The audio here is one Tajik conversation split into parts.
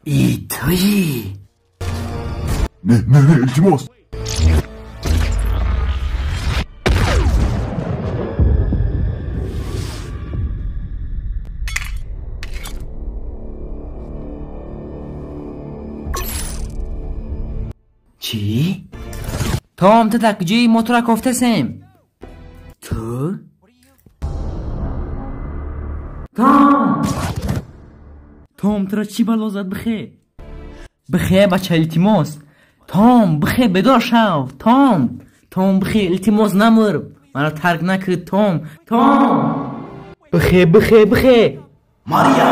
И туи? Не, не, не, илтимос. Чӣ? Том, ту дар куҷои мо тура кофтасем? Ту? Том! Том, тура чӣ бало зад бихе? Бихе, бача, илтимос. Том, бихе, бедор шав. Том! Том, бихе, илтимос, намур. Маро тарк накард, Том. Том! Бихе, бихе, бихе. Мария!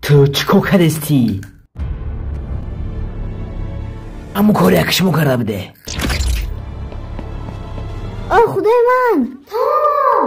Ту чӣ кор кардастӣ? Ҳамон коре ки шумо карда буде. О, худои ман! Том!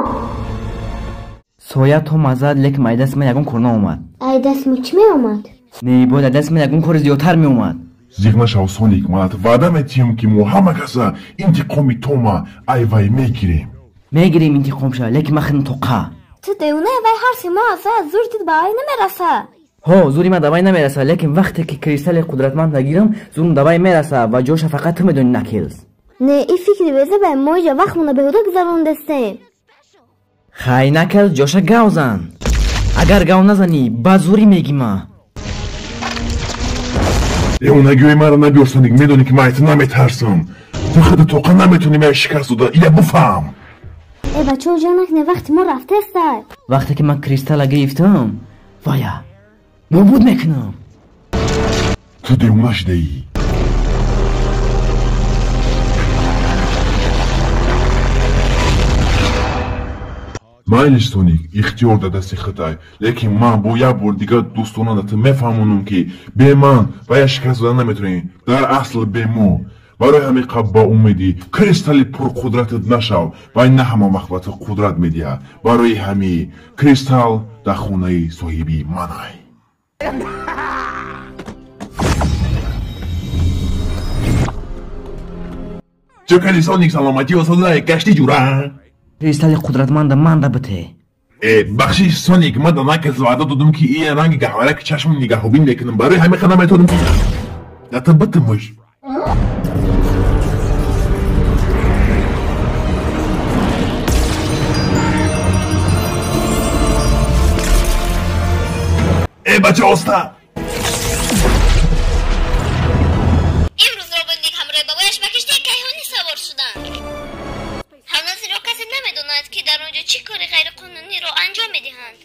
Соя Том азад, лекин ай дасти ман ягон кор наомад. Ай дасти мо чӣ меомад? Не, бояд ай дасти ман ягон кори зиёдтар меомад. Зиқ нашав, Соник, ман ваъда метиҳам, ки мо ҳама каса интиқоми Тома ай вай мегирем. Мегирем интиқомша, лекин ман худам тоқа. Ту девонаи, вай ҳар се моҳ азад, зур дид ба вай намераса. Ҳо, зури ман давай намераса, лекин вақте ки кристалли қудратманд нагирам, зурм давай мераса ва ҷоша фақат ту медонӣ, Накелс. Не, ин фикри безаба, мо иҷа вақтмона беҳуда гузарондастем. Хай, Накелс, ҷоша гав зан. Агар гав назанӣ, ба зурӣ мегима. Девонагиҳои маро набиёр, Соник, медонӣ ки ман ай ту наметарсам. Ту худу тоқа наметонӣ мая шикаст дода, ия буфаҳм. Э, бачаҳо, ҷо накне, вақти мо рафтеста. Вақте ки ман кристалла гирифтам, вая нобуд мекунам. Ту девона шудаӣ. Майли, Соник, ихтиёр дар дасти худай, лекин ман бо як бор дигар дӯстона да ту мефаҳмонам, ки бе ман вая шикаст дода наметавонӣ, дар асл бе мо. Барои ҳамин қабл ба умеди кристалли пурқудратат нашав, вай на ҳама вақт ба ту қудрат медиҳад. Барои ҳамин кристалл дар хонаи соҳиби манай. Чӣ кардӣ, Соник, саломатӣ осодай, гашти ҷура? Кристалли қудратманда манда бите. Э, бахшиш, Соник, ман да Накелс ваъда додам, ки ин ранги гаҳвара ки чашмам нигаҳобин мекунам, барои ҳамин қа наметавонам да ту битимаш. Э, бача, оста! Имрӯз Робиндик ҳамроҳи бобояш ба киштии кайҳонӣ савор шуданд. Ҳанӯз иро касе намедонад, ки дар он ҷо чӣ кори ғайриқонуниро анҷом медиҳанд.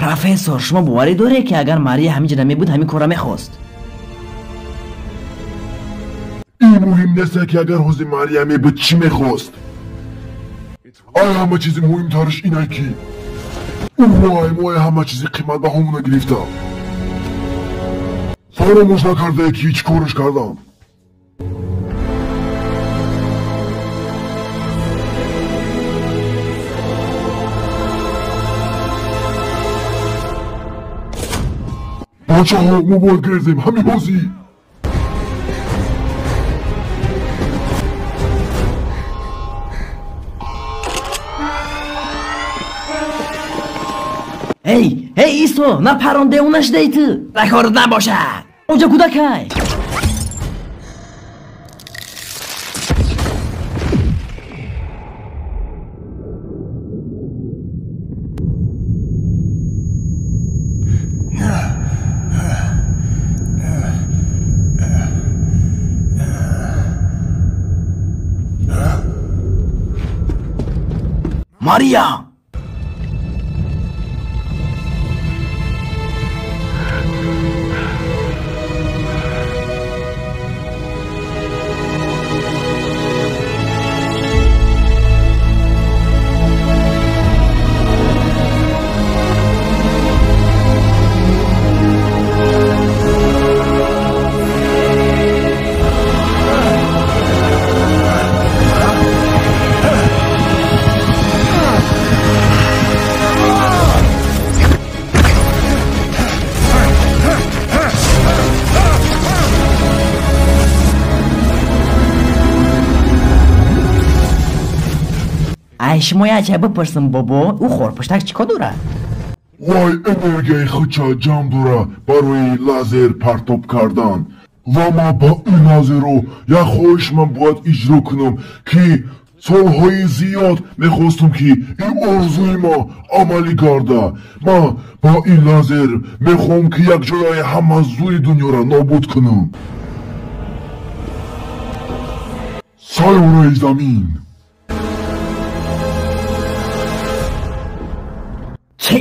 Профессор, шумо боварӣ доред, ки агар Мария ҳамин ҷо намебуд, ҳамин корро мехост? Ин муҳим нест, ки агар ҳозир Мария мебуд, чӣ мехост. Ай ҳама чизи муҳимтараш ин ки ӯ мои ҳама чизи қиматбаҳомона гирифта. Фаромӯш накардае, ки чӣ кораш кардам. Бачаҳо, мо бояд гирезем ҳамин ҳозир. Эй, эй, Исо, напарон, девона шудаи ту. Ракорат набошад. Онҷо кӯдакай. Мария! Ай шумо як чай бипурсам бобо, ӯ хорпуштак чӣ кор дорад? Вай энергияи худша ҷамъ дора барои лазер партоб кардан. Ва ман ба ин лазерро як хоҳиш ман бояд иҷро кунам, ки солҳои зиёд мехостам, ки ин орзуи ман амалӣ гарда. Ман ба ин лазер мехоҳам, ки якҷояи ҳама зури дунёро нобуд кунам. Сайёраи замин. Чӣ?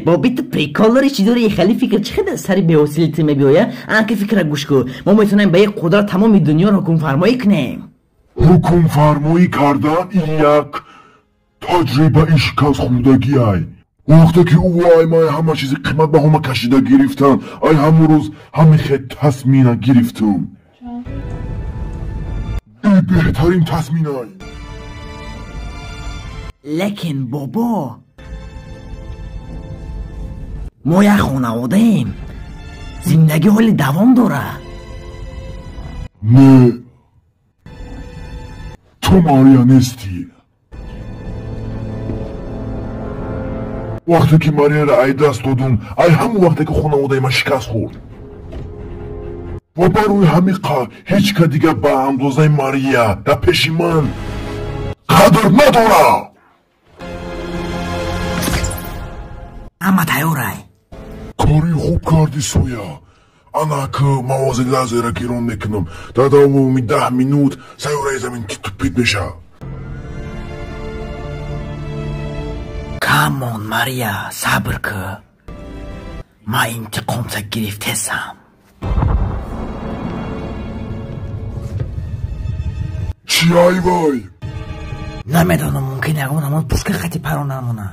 Боби ту прикол дорӣ, чӣ дорӣ? Хеле фикр чӣ хел сари беҳосили ту мебиёя? Анки фикра гӯш кун. Мо метавонем ба як қудрат тамоми дунёро ҳукмфармоӣ кунем. Ҳукмфармоӣ кардан ин як таҷрибаи шикастхӯрдагиай. Вақте ки ӯ ай ман ҳама чизи қиматбаҳома кашида гирифтан, ай ҳамон рӯз ҳамин хел тасмина гирифтам. Ин беҳтарин тасминай. Лекин бобо, мо як хонаводаем. Зиндагӣ ҳоли давом дорад. Не, ту Мария нестӣ. Вақте ки Марияро ай даст додум, ай ҳамон вақте ки хонаводаи ман шикаст хӯрд. Ва барои ҳамин ҳеҷ ка дигар ба андозаи Мария дар пеши ман қадр надорад. Ама тайёрай. Кори хуб кардӣ, Соя. Ана ки ман ҳозир лазера гирон мекунам. Дар давоми 10 минут сайёраи замин типит мешавад. Камон, Мария, сабр кун. Ман интиқомта гирифтесам. Чӣ ай вай? Намедонам, мумкин ягон ҳамон пушка хати паронамона.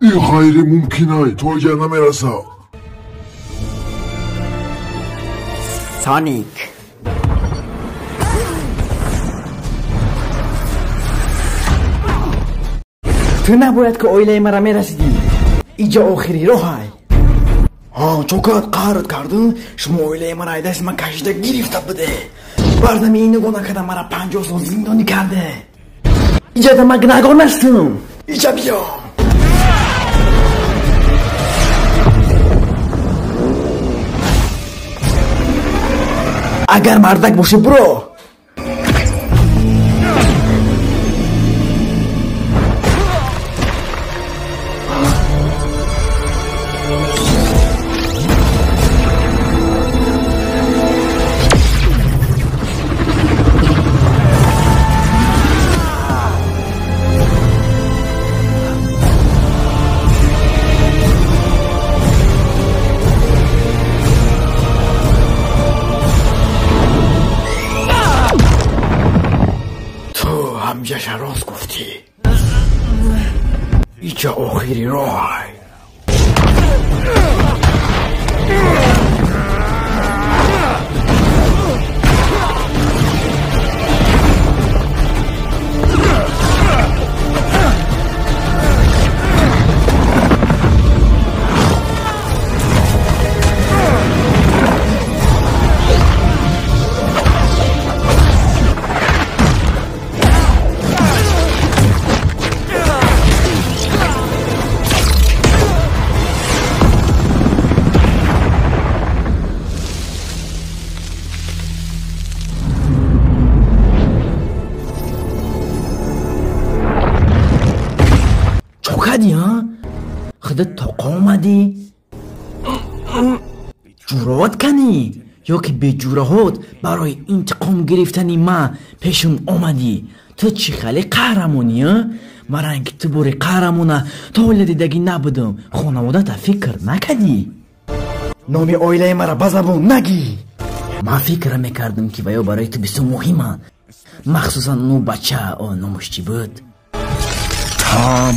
Ин ғайримумкинай, то иҷа намерасад. Соник. Ту набояд ки оилаи маро мерасидӣ. Иҷа охири роҳай. Ҳа, чокат қаҳрат кардӣ, шумо оилаи маро ай дасти ман кашида гирифта буде. Бардами ин нигоҳ накарда мара 50 сол зиндонӣ карде. Иҷада ман гунаҳгор нестам. Иҷа биё. Агар мардак бошӣ, биро. ҳамҷаша рост гуфтӣ. Иҷа охири роҳай. Худат тоқа омадӣ? Ҷуръат канӣ? Ё ки беҷураҳот барои интиқом гирифтани ман пешум омадӣ? Ту чӣ хеле қаҳрамонӣ, а? Ман ранги ту бори қаҳрамона то ҳола дидагӣ набудам. Хонаводата фикр накардӣ? Номи оилаи маро ба забон нагӣ. Ман фикр мекардам, ки ваё барои ту бисёр муҳиманд. Махсусан ну бача, номаш чӣ буд? Том.